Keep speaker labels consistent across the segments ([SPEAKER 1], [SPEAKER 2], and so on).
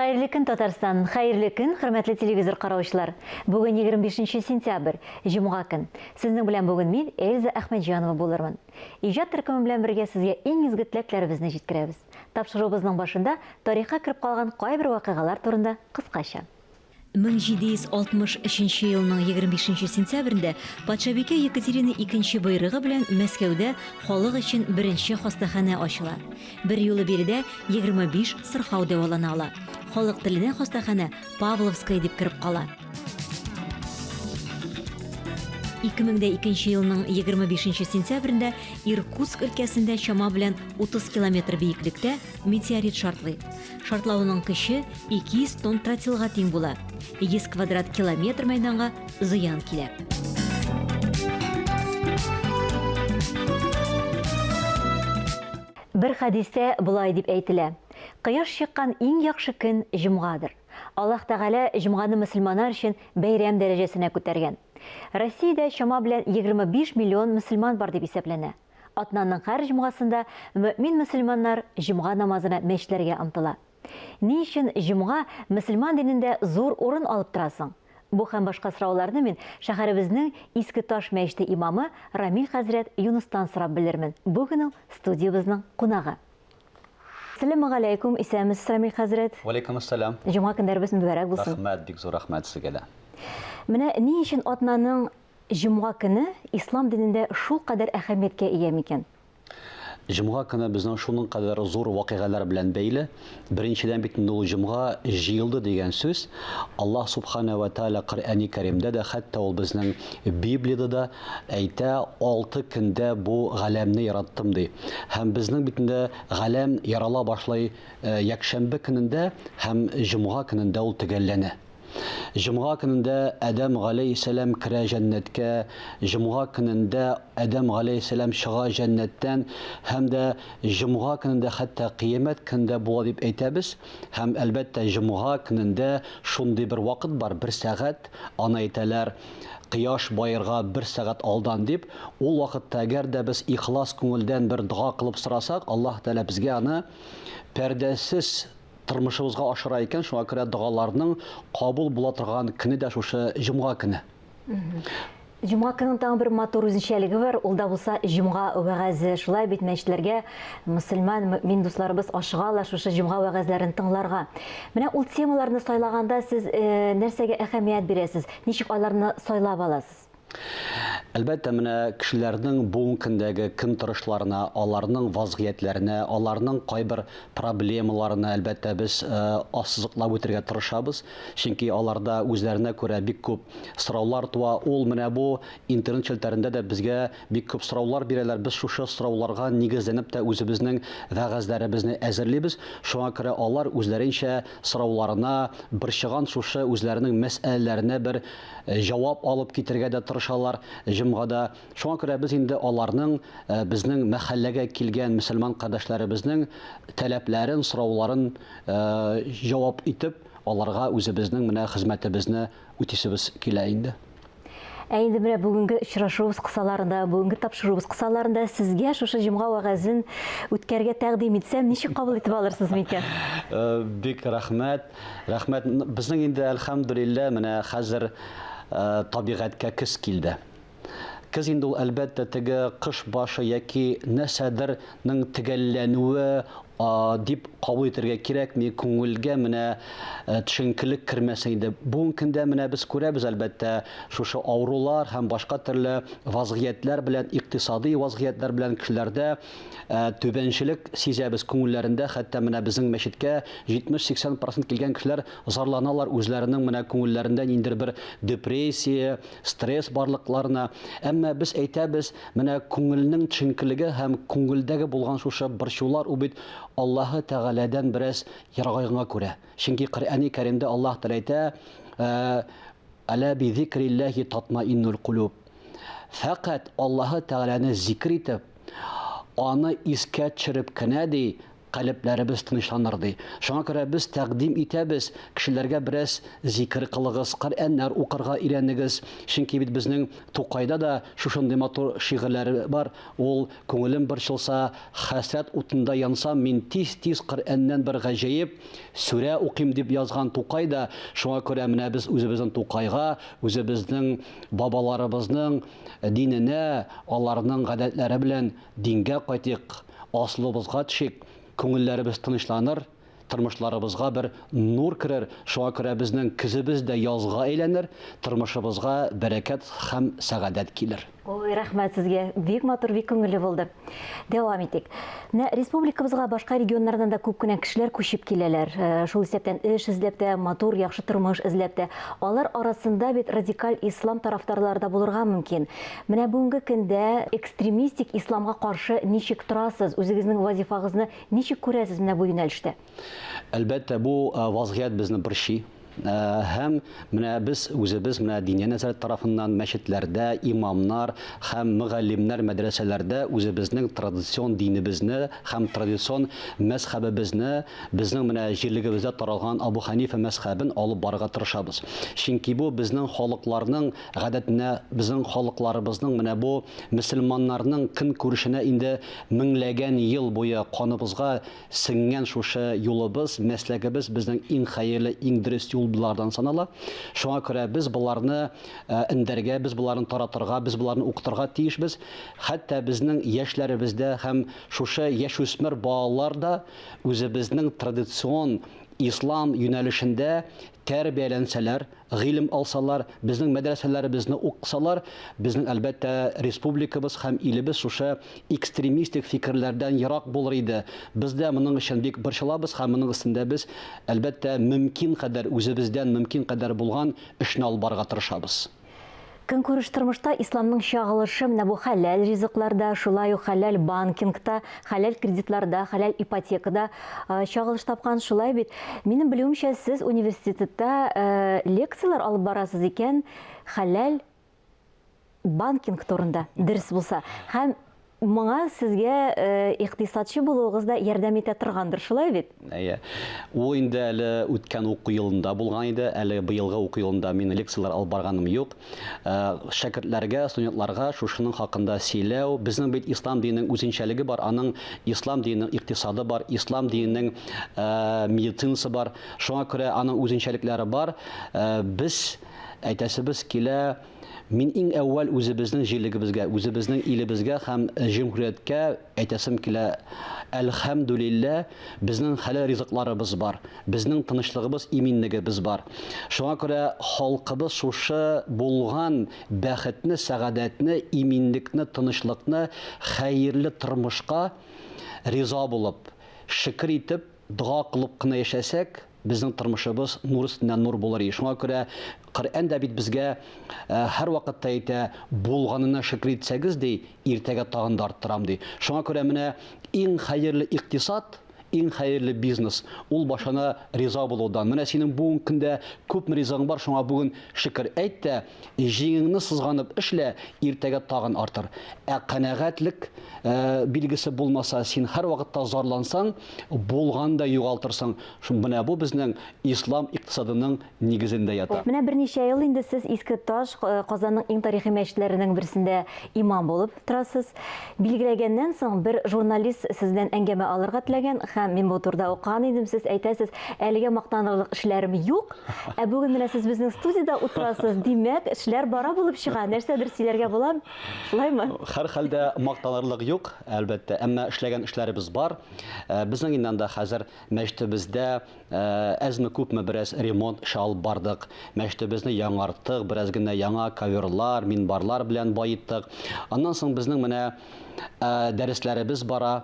[SPEAKER 1] Хәерле көн, Татарстан! Хәерле көн, хөрмәтле телевизор караучылар! Бүген 25 сентябрь, җомга көн. Сезнең белән бүген мин, Эльза Әхмәтҗанова булырмын. Иҗат төркеме белән бергә сезгә иң изге теләкләребезне җиткерәбез. Тапшыруыбызның башында тарихка кереп калган кайбер вакыйгалар турында кыскача. 1763 елның 25 нче сентябрендә патшабикә Екатерина Икенче боерыгы белән Мәскәүдә халык өчен беренче хастаханә ачыла. Берьюлы биредә 25 сырхау дәвалана ала. Халык теленә хастаханә Павловская дип кереп кала. 2002 елның 25 нче сентябрендә Иркутск өлкәсендә чама белән 30 километр биеклектә метеорит шартлый. Шартлавының көче 200 тонн тротилга тиң була. 100 квадрат километр мәйданга зыян килә. Бер хәдистә болай дип әйтелә, Кояш чыккан иң яхшы көн җомгадыр. Аллаһ Тәгалә җомганы мөселманнар өчен бәйрәм дәрәҗәсенә күтәргән. Россиядә чама белән 25 миллион мөселман бар дип исәпләнә. Атнаның һәр җомгасында мөэмин мөселманнар җомга намазына мәчетләргә омтыла. Ни өчен җомга мөселман динендә зур урын алып тора соң? Бу һәм башка сорауларны мин шәһәребезнең Иске Таш мәчете имамы Рамил хәзрәт Юныстан сорап белермен. Бүген ул студиябезнең кунагы. Сәламегаләйкүм, исәнмесез, Рамил хәзрәт.
[SPEAKER 2] Вәләйкүмәссәлам.
[SPEAKER 1] Җомга көннәребез мөбарәк булсын.
[SPEAKER 2] Рәхмәт, бик зур рәхмәт сезгә дә.
[SPEAKER 1] Менә ни өчен атнаның Җомга көне ислам динендә шулкадәр әһәмияткә ия микән?
[SPEAKER 2] Җомга көне безнең шуның кадәр зур вакыйгалар белән бәйле. Беренчедән бит инде ул җомга җыелды дигән сүз. Аллаһ Субхана ва Тааля Коръәни Кәримдә дә, хәтта ул безнең Библиядә дә әйтә, алты көндә бу галәмне яраттым ди. Һәм безнең бит инде галәм ярала башлый якшәмбе көнендә һәм җомга көнендә ул төгәлләнә. Җомга көнендә Адәм галәйһиссәлам керә җәннәткә, җомга көнендә Адәм галәйһиссәлам чыга җәннәттән һәм дә җомга көнендә хәтта кыямәт көнендә була дип әйтәбез. Һәм, әлбәттә, җомга көнендә шундый бер вакыт бар, бер сәгать, аны әйтәләр, кояш баерга бер сәгать алдан дип. Ул вакытта әгәр дә без ихлас күңелдән бер дога кылып сорасак, Аллаһ Тәгалә безгә аны пәрдәсез тормышыбызга ашыра икән, шуңа күрә догаларның кабул була торган көне дә шушы җомга көне.
[SPEAKER 1] Җомга көненең тагын бер матур үзенчәлеге бар, ул да булса җомга вәгазе. Шулай бит мәчетләргә мөселман, мөэмин дусларыбыз ашыгалар шушы җомга вәгазьләрен тыңларга. Менә ул темаларны сайлаганда сез э, нәрсәгә әһәмият бирәсез? Ничек аларны сайлап аласыз?
[SPEAKER 2] Әлбәттә, менә кешеләрнең бүгенге көндәге көн торышларына, аларның вазгыятьләренә, аларның кайбер проблемаларына, әлбәттә, без ассызыклап үтергә тырышабыз. Чөнки аларда үзләренә күрә бик күп сораулар туа. Ул менә бу интернет челтәрендә дә безгә бик күп сораулар бирәләр. Без шушы сорауларга нигезләнеп тә үзебезнең вәгазьләребезне әзерлибез. Шуңа күрә алар үзләренчә сорауларына, борчыган шушы үзләренең мәсьәләләренә бер җавап алып китергә дә тырышалар җомгада. Шуңа күрә без инде аларның, безнең мәхәлләгә килгән мөселман кардәшләребезнең таләпләрен, сорауларын җавап итеп, аларга үзебезнең менә хезмәтебезне үтисебез килә инде.
[SPEAKER 1] Ә инде менә бүгенге очрашуыбыз кысаларында, бүгенге тапшыруыбыз кысаларында сезгә шушы җомга вәгазен үткәрергә тәкъдим итсәм, ничек кабул итеп алырсыз микән?
[SPEAKER 2] Бик рәхмәт. Рәхмәт. Безнең инде, әлхәмдүлилләһ, менә хәзер табигатькә көз килде. Көз инде ул, әлбәттә, теге кыш башы яки нәрсәдернең төгәлләнүе дип кабул итәргә кирәкми, күңелгә менә төшенкелек кермәсен иде. Бүгенге көндә менә без күрәбез, әлбәттә, шушы авырулар һәм башка төрле вазгыятьләр белән, икътисадый вазгыятьләр белән кешеләрдә түбәнчелек сизәбез күңелләрендә, хәтта менә безнең мәчеткә 70-80 процент килгән кешеләр зарланалар үзләренең менә күңелләрендә ниндидер бер депрессия, стресс барлыкларына. Әмма без әйтәбез, менә күңелнең төшенкелеге һәм күңелдәге булган шушы борчулар ул бит Аллаһы Тәгаләдән бераз ерагайганга күрә. Чөнки Коръәни Кәримдә Аллаһ Тәгалә әйтә, Әла би зикрилләһи татмаиннул кулуб. Фәкать Аллаһы Тәгаләне зикер итеп, аны искә төшереп кенә, ди, калебләребез тынычланыр, ди. Шуңа күрә без тәкъдим итәбез, кешеләргә бераз зикер кылыгыз, Коръәннәр укырга өйрәнегез. Чөнки бит безнең Тукайда да шушындый матур шигырьләре бар. Ул, Күңелем борчылса, хәсрәт утында янсам, мин тиз-тиз Коръәннән бер гаҗәеп сүрә укыйм, дип язган Тукай да. Шуңа күрә менә без үзебезнең Тукайга, үзебезнең бабаларыбызның диненә, аларның гадәтләре белән дингә кайтыйк, асылыбызга төшик, күңелләребез тынычланыр, тормышларыбызга бер нур керер, шуңа күрә безнең көзебез дә язга әйләнер, тормышыбызга бәрәкәт һәм сәгадәт килер.
[SPEAKER 1] Ой, рәхмәт сезгә. Бик матур, бик күңелле булды. Дәвам итик. Менә республикабызга башка регионнардан да күп кенә кешеләр күчеп киләләр. Шул исәптән эш эзләп тә, матур, яхшы тормыш эзләп тә. Алар арасында бит радикаль ислам тарафдарлары да булырга мөмкин. Менә бүгенге көндә экстремистик исламга каршы ничек торасыз? Үзегезнең вазифагызны ничек күрәсез менә бу юнәлештә?
[SPEAKER 2] Әлбәттә, бу вазгыять безне борчый. Һәм менә без үзебез менә Диния нәзарәте тарафыннан мәчетләрдә имамнар һәм мөгаллимнәр мәдрәсәләрдә үзебезнең традицион динебезне һәм традицион мәзхәбебезне, безнең менә җирлегебездә таралган Абу Хәнифә мәзхәбен алып барырга тырышабыз. Чөнки бу безнең халыкларның гадәтенә, безнең халыкларыбызның менә бу мөселманнарның көнкүрешенә инде меңләгән ел буе каныбызга сеңгән шушы юлыбыз, мәсләгебез безнең иң хәерле, иң дөрес юллардан санала. Шуңа күрә без боларны өндәргә, без боларны таратырга, без боларны укытырга тиешбез. Хәтта безнең яшьләребездә һәм шушы яшүсмер балалар да үзебезнең традицион ислам юнәлешендә тәрбияләнсәләр, гыйлем алсалар, безнең мәдрәсәләребезне укысалар, безнең, әлбәттә, республикабыз һәм илебез шушы экстремистик фикерләрдән ерак булыр иде. Без дә моның өчен бик борчылабыз һәм моның өстендә без, әлбәттә, мөмкин кадәр, үзебездән мөмкин кадәр булган эшне алып барырга тырышабыз.
[SPEAKER 1] Көнкүреш тормышта исламның чагылышы менә бу хәләл ризыкларда, шулай ук хәләл банкингта, хәләл кредитларда, хәләл ипотекада чагылыш тапкан, шулай бит. Минем белүемчә, сез университетта лекцияләр алып барасыз икән хәләл банкинг турында, дөрес булса. Һәм моңа сезгә икътисадчы булуыгыз да ярдәм итә торгандыр, шулай бит?
[SPEAKER 2] Әйе. Ул инде әле үткән уку елында булган иде. Әле быелгы уку елында мин лекцияләр алып барганым юк. Шәкертләргә, студентларга шушының хакында сөйләү. Безнең бит ислам диненең үзенчәлеге бар, аның ислам диненең икътисады бар, ислам диненең медицинасы бар. Шуңа күрә аның үзенчәлекләре бар. Без әйтәсебез килә, мин иң әүвәл үзебезнең җирлегебезгә, үзебезнең илебезгә һәм җөмһүрияткә әйтәсем килә, әлхәмдүлилләһ, безнең хәләл ризыкларыбыз бар, безнең тынычлыгыбыз, иминлегебез бар. Шуңа күрә халкыбыз шушы булган бәхетне, сәгадәтне, иминлекне, тынычлыкны, хәерле тормышка риза булып, шөкер итеп, дога кылып кына яшәсәк, безнең тормышыбыз нур өстенә нур булыр. Шуңа күрә Коръән дә бит безгә һәрвакытта әйтә, булганына шөкер итсәгез, ди, иртәгә тагын да арттырам, ди. Шуңа күрә менә иң хәерле икътисад, иң хәерле бизнес, ул башлана риза булудан. Менә синең бүгенге көндә күпме ризыгың бар, шуңа бүген шөкер әйт тә, җиңеңне сызганып эшлә, иртәгә тагын артыр. Ә канәгатьлек билгесе булмаса, син һәрвакытта зарлансаң, булган да югалтырсың. Менә бу безнең ислам икътисадының нигезендә ята.
[SPEAKER 1] Менә берничә ел инде сез Иске Таш, Казанның иң тарихи мәчетләренең берсендә имам булып торасыз. Билгеләгәннән соң бер журналист сездән әңгәмә алырга теләгән һәм мин бу турыда укыган идем, сез әйтәсез, әлегә мактанырлык эшләрем юк, ә бүген менә сез безнең студиядә утырасыз, димәк, эшләр бара булып чыга, нәрсәдер сөйләргә була, шулаймы?
[SPEAKER 2] Һәрхәлдә мактанырлык юк, әлбәттә, әмма эшләгән эшләребез бар. Безнең инде анда хәзер мәчетебездә әзме-күпме бераз ремонт эше алып бардык. Мәчетебезне яңарттык, бераз генә яңа коверлар, минбарлар белән баеттык. Аннан соң безнең менә дәресләребез бара.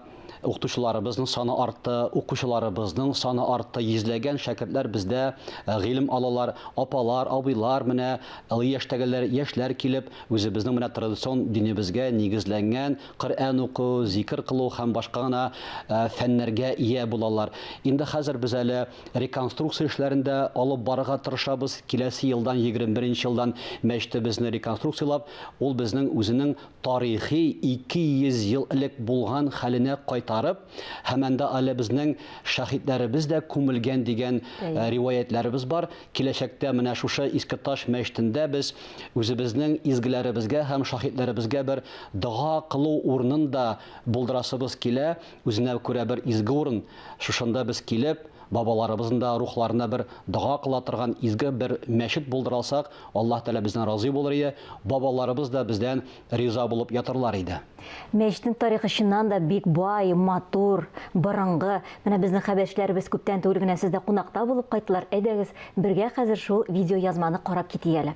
[SPEAKER 2] Укытучыларыбызның саны артты, укучыларыбызның саны артты. Йөзләгән шәкертләр бездә гыйлем алалар. Апалар, абыйлар, менә олы яшьтәгеләр, яшьләр килеп, үзебезнең менә традицион динебезгә нигезләнгән Коръән уку, зикер кылу һәм башка гына фәннәргә ия булалар. Инде хәзер без әле реконструкция эшләрен дә алып барырга тырышабыз. Киләсе елдан, 21 нче елдан мәчетебезне реконструкцияләп, ул безнең үзенең тарихи 200 ел элек булган хәленә кайтып, кайтарып, һәм анда әле безнең шәһидләребез дә күмелгән дигән риваятьләребез бар. Киләчәктә менә шушы Иске Таш мәчетендә без үзебезнең изгеләребезгә һәм шаһитләребезгә бер дога кылу урынын да булдырасыбыз килә. Үзенә күрә бер изге урын. Шушында без килеп, бабаларыбызның да рухларына бер дога кыла торган изге бер мәчет булдыра алсак, Аллаһ Тәгалә бездән разый булыр иде, бабаларыбыз да бездән риза булып ятырлар иде.
[SPEAKER 1] Мәчетнең тарихы чыннан да бик бай, матур, борынгы. Менә безнең хәбәрчеләребез күптән түгел генә сездә кунакта булып кайттылар. Әйдәгез, бергә хәзер шул видеоязманы карап китик әле.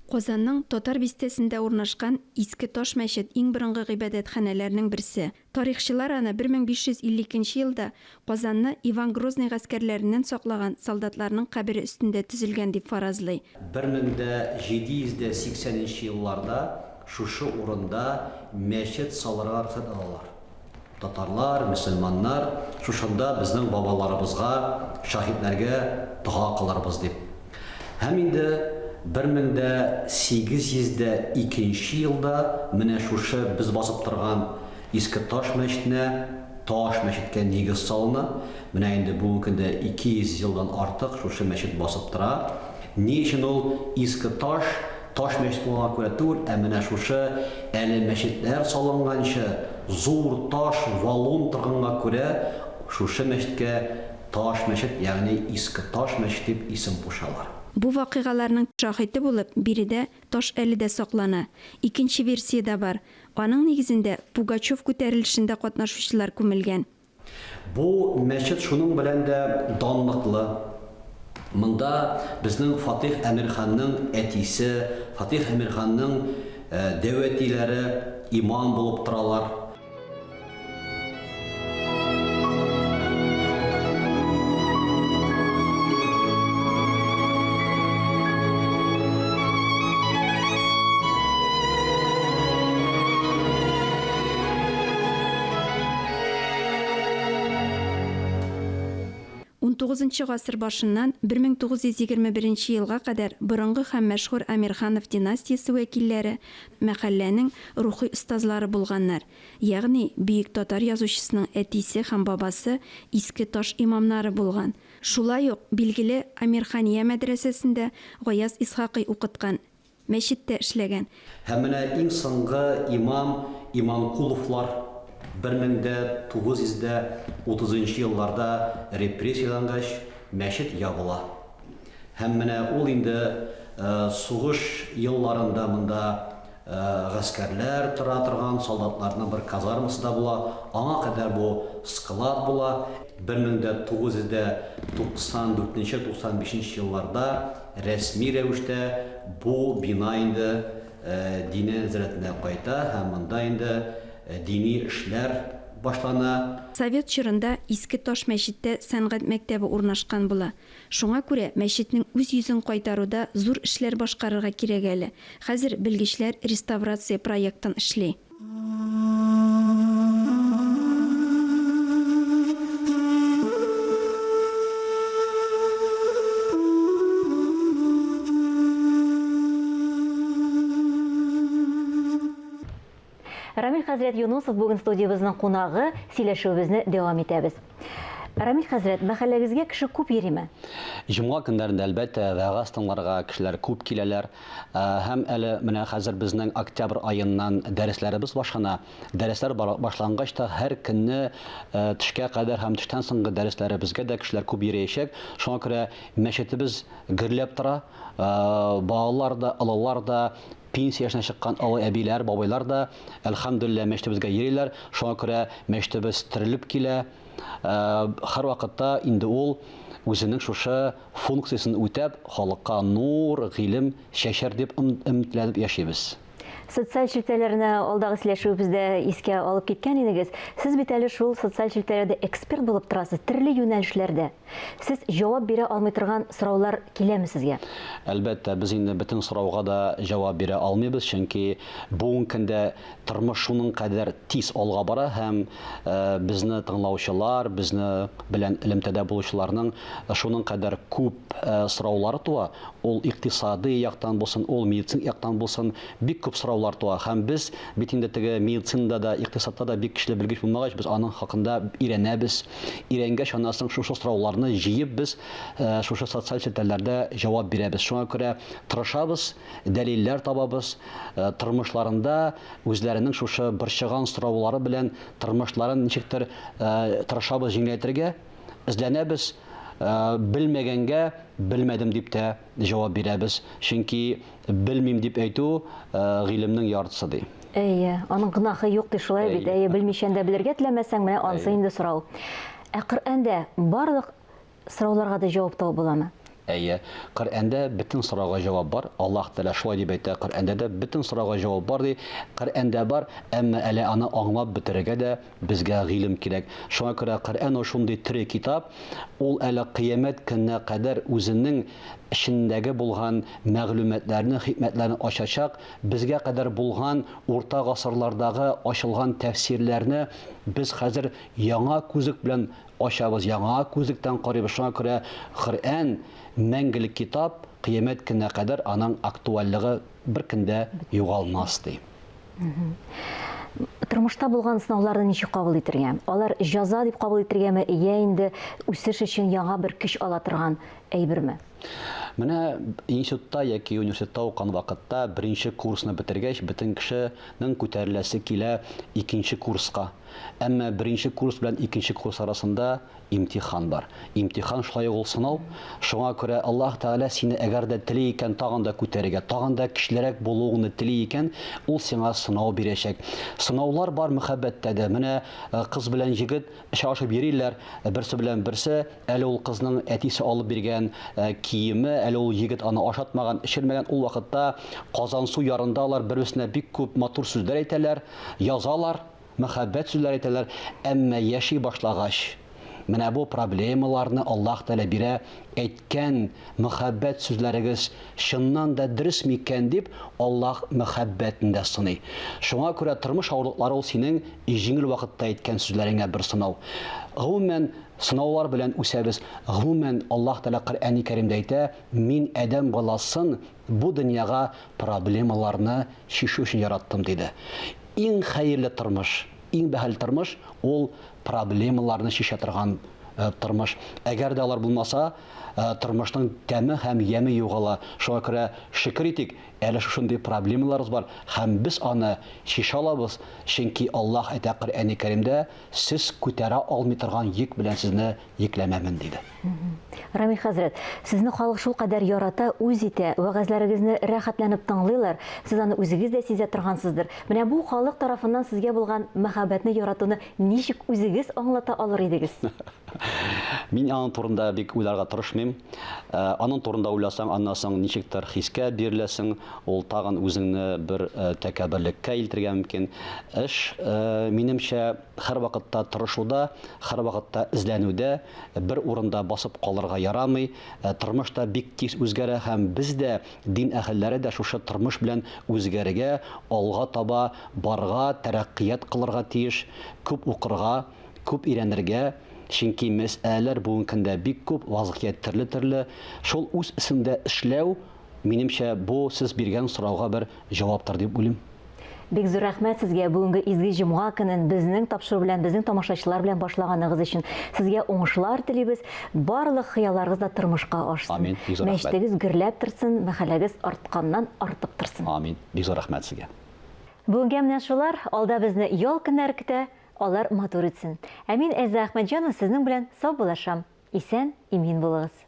[SPEAKER 3] Казанның Татар бистәсендә урнашкан Иске Таш мәчет иң борынгы гыйбадәтханәләрнең берсе. Тарихчылар аны 1552 нче елда Казанны Иван Грозный гаскәрләреннән саклаган солдатларның кабере өстендә төзелгән дип фаразлый.
[SPEAKER 2] 1780 нче елларда шушы урында мәчет салырга рөхсәт алалар. Татарлар, мөселманнар шушында безнең бабаларыбызга, шаһитләргә дога кылырбыз дип. Һәм инде 1802 нче елда менә шушы без басып торган Иске Таш мәчетенә, таш мәчеткә нигез салына. Менә инде бүгенге көндә 200 елдан артык шушы мәчет басып тора. Ни өчен ул Иске Таш, таш мәчет булганга күрә түгел, ә менә шушы әле мәчетләр салынганчы зур таш валун торганга күрә шушы мәчеткә Таш мәчет, ягъни Иске Таш мәчет дип исем кушалар.
[SPEAKER 3] Бу вакыйгаларның шаһиты булып, биредә таш әле дә саклана. Икенче версия дә бар. Аның нигезендә Пугачев күтәрелешендә катнашучылар күмелгән.
[SPEAKER 2] Бу мәчет шуның белән дә данлыклы, монда безнең Фатыйх Әмирханның әтисе, Фатыйх Әмирханның дәү әтиләре имам булып торалар.
[SPEAKER 3] Унтугызынчы гасыр башыннан 1921 нче елга кадәр борынгы һәм мәшһүр Әмирханов династиясе вәкилләре мәхәлләнең рухи остазлары булганнар, ягъни бөек татар язучысының әтисе һәм бабасы Иске Таш имамнары булган. Шулай ук, билгеле, Әмирхания мәдрәсәсендә Гаяз Исхакый укыткан, мәчеттә эшләгән.
[SPEAKER 2] Һәм менә иң соңгы имам Иманкуловлар 1930 нчы елларда репрессияләнгәч, мәчет ябыла. Һәм менә ул инде сугыш елларында монда гаскәрләр тора торган солдатларның бер казармасы да була, аңа кадәр бу склад була. 1994 нче, 95 нче елларда рәсми рәвештә бу бина инде Диния нәзарәтенә кайта һәм монда инде дини эшләр башлана.
[SPEAKER 3] Совет чорында Иске Таш мәчеттә сәнгать мәктәбе урнашкан була. Шуңа күрә мәчетнең үз йөзен кайтаруда зур эшләр башкарырга кирәк әле. Хәзер белгечләр реставрация проектын эшли.
[SPEAKER 1] Рамил хәзрәт Юнусов бүген студиябезнең кунагы, сөйләшүебезне дәвам итәбез. Рамил хәзрәт, мәхәлләгезгә кеше күп йөриме?
[SPEAKER 2] Җомга көннәрендә, әлбәттә, вәгазь тыңларга кешеләр күп киләләр. Һәм әле менә хәзер безнең октябрь аеннан дәресләребез башлана. Дәресләр башлангач та һәр көнне төшкә кадәр һәм төштән соңгы дәресләребезгә дә кешеләр күп йөриячәк. Шуңа күрә мәчетебез гөрләп тора. Балалар да, олылар да, пенсия яшенә чыккан олы әбиләр, бабайлар да, әлхәмдүлилләһ, мәчетебезгә йөриләр. Шуңа күрә мәчетебез терелеп килә. Һәрвакытта инде ул үзенең шушы функциясен үтәп, халыкка нур, гыйлем чәчәр дип өметләнеп яшибез.
[SPEAKER 1] Социаль челтәрләрне алдагы сөйләшүебездә искә алып киткән идегез. Сез бит әле шул социаль челтәрләрдә эксперт булып торасыз, төрле юнәлешләрдә. Сез җавап бирә алмый торган сораулар киләме сезгә?
[SPEAKER 2] Әлбәттә, без инде бөтен сорауга да җавап бирә алмыйбыз, чөнки бүгенге көндә тормыш шуның кадәр тиз алга бара һәм безне тыңлаучылар, безне белән элемтәдә булучыларның шуның кадәр күп сораулары туа. Ул икътисадый яктан булсын, ул медицин яктан булсын, бик күп сораулар туа. Һәм без бит инде теге медицинада да, икътисадта да бик көчле белгеч булмагач, без аның хакында өйрәнәбез. Өйрәнгәч, аннан соң шушы сорауларны җыеп без шушы социаль челтәрләрдә җавап бирәбез. Шуңа күрә тырышабыз, дәлилләр табабыз, тормышларында үзләренең шушы борчыган сораулары белән тормышларын ничектер тырышабыз җиңеләйтергә, эзләнәбез, белмәгәнгә белмәдем дип тә җавап бирәбез. Чөнки белмим дип әйтү гыйлемнең яртысы ди.
[SPEAKER 1] Әйе, аның гөнаһы юк ди, шулай бит. Әйе, белмичән дә белергә теләмәсәң, менә анысы инде сорау. Ә Коръәндә барлык сорауларга да җавап табып буламы?
[SPEAKER 2] Әйе, Коръәндә бөтен сорауга җавап бар. Аллаһ Тәгалә шулай дип әйтә, Коръәндә дә бөтен сорауга җавап бар ди. Коръәндә бар, әмма әле аны аңлап бетерергә дә безгә гыйлем кирәк. Шуңа күрә Коръән ул шундый тере китап, ул әле кыямәт көненә кадәр үзенең эчендәге булган мәгълүматларны, хикмәтләрне ачачак, безгә кадәр булган урта гасырлардагы ачылган тәфсирләрне без хәзер яңа күзлек белән Ачабыз, яңа күзлектән карыйбыз. Шуңа күрә Коръән, мәңгелек китап, кыямәт көненә кадәр аның актуальлыгы бер көн дә югалмас, ди.
[SPEAKER 1] Тормышта булган сынауларны ничек кабул итергә? Алар җәза дип кабул итергәме, йә инде үсеш өчен яңа бер көч ала торган әйберме?
[SPEAKER 2] Менә институтта яки университетта укыган вакытта беренче курсны бетергәч, бөтен кешенең күтәреләсе килә икенче курска. Әмма беренче курс белән икенче курс арасында имтихан бар. Имтихан шулай ук ул сынау. Шуңа күрә Аллаһ Тәгалә сине әгәр дә тели икән тагын да күтәрергә, тагын да көчлерәк булуыңны тели икән, ул сиңа сынау бирәчәк. Сынаулар бар мәхәббәттә дә. Менә кыз белән егет очрашып йөриләр, берсе белән берсе, әле ул кызның әтисе алып биргән киеме, әле ул егет аны ашатмаган, эчермәгән. Ул вакытта Казансу ярында алар бер-берсенә бик күп матур сүзләр әйтәләр, язалар. Мәхәббәт сүзләре әйтәләр, әмма яши башлагач, менә бу проблемаларны Аллаһ Тәгалә бирә, әйткән мәхәббәт сүзләрегез чыннан да дөрес микән дип, Аллаһ мәхәббәтен дә сыный. Шуңа күрә тормыш авырлыклары ул синең җиңел вакытта әйткән сүзләреңә бер сынау. Гомумән, сынаулар белән үсәбез. Гомумән, Аллаһ Тәгалә Коръәни Кәримдә әйтә, Мин адәм баласын бу дөньяга проблемаларны чишү өчен яраттым, диде. Иң хәерле тормыш, иң бәһале тормыш, ул проблемаларны чишә торган тормыш. Әгәр дә алар булмаса, тормышның тәме һәм яме югала. Шуңа күрә шөкер итик, әле шушындый проблемаларыбыз бар һәм без аны чишә алабыз, чөнки Аллаһ әйтә Коръәни Кәримдә, Сез күтәрә алмый торган йөк белән сезне йөкләмәмен, диде.
[SPEAKER 1] Рамил хәзрәт, сезне халык шулкадәр ярата, үз итә, вәгазьләрегезне рәхәтләнеп тыңлыйлар, сез аны үзегез дә сизә торгансыздыр. Менә бу халык тарафыннан сезгә булган мәхәббәтне, яратуны ничек үзегез аңлата алыр идегез?
[SPEAKER 2] Мин аның турында бик уйларга тырышмыйм. Аның турында уйласаң, аннан соң ничектер хискә биреләсең, ул тагын үзеңне бер тәкәбберлеккә илтергә мөмкин. Эш, минемчә, Һәрвакытта тырышуда, һәрвакытта эзләнүдә, бер урында басып калырга ярамый. Тормыш та бик тиз үзгәрә һәм без дә, дин әһелләре дә шушы тормыш белән үзгәрергә, алга таба барырга, тәрәккыять кылырга тиеш, күп укырга, күп өйрәнергә, чөнки мәсьәләләр бүгенге көндә бик күп, вазгыять төрле-төрле. Шул үз өстеңдә эшләү, минемчә, бу сез биргән сорауга бер җаваптыр дип уйлыйм.
[SPEAKER 1] Бик зур рәхмәт сезгә бүгенге изге җомга көнен безнең тапшыру белән, безнең тамашачылар белән башлаганыгыз өчен. Сезгә уңышлар телибез. Барлык хыялларыгыз да тормышка ашсын.
[SPEAKER 2] Амин. Бик зур рәхмәт.
[SPEAKER 1] Мәчетегез гөрләп торсын, мәхәлләгез артканнан артып торсын.
[SPEAKER 2] Амин. Бик зур рәхмәт сезгә.
[SPEAKER 1] Бүгенгә менә шулар. Алда безне ял көннәре көтә. Алар матур үтсен. Ә мин, Эльза Әхмәтҗанова, сезнең белән саубуллашам. Исән, имин булыгыз.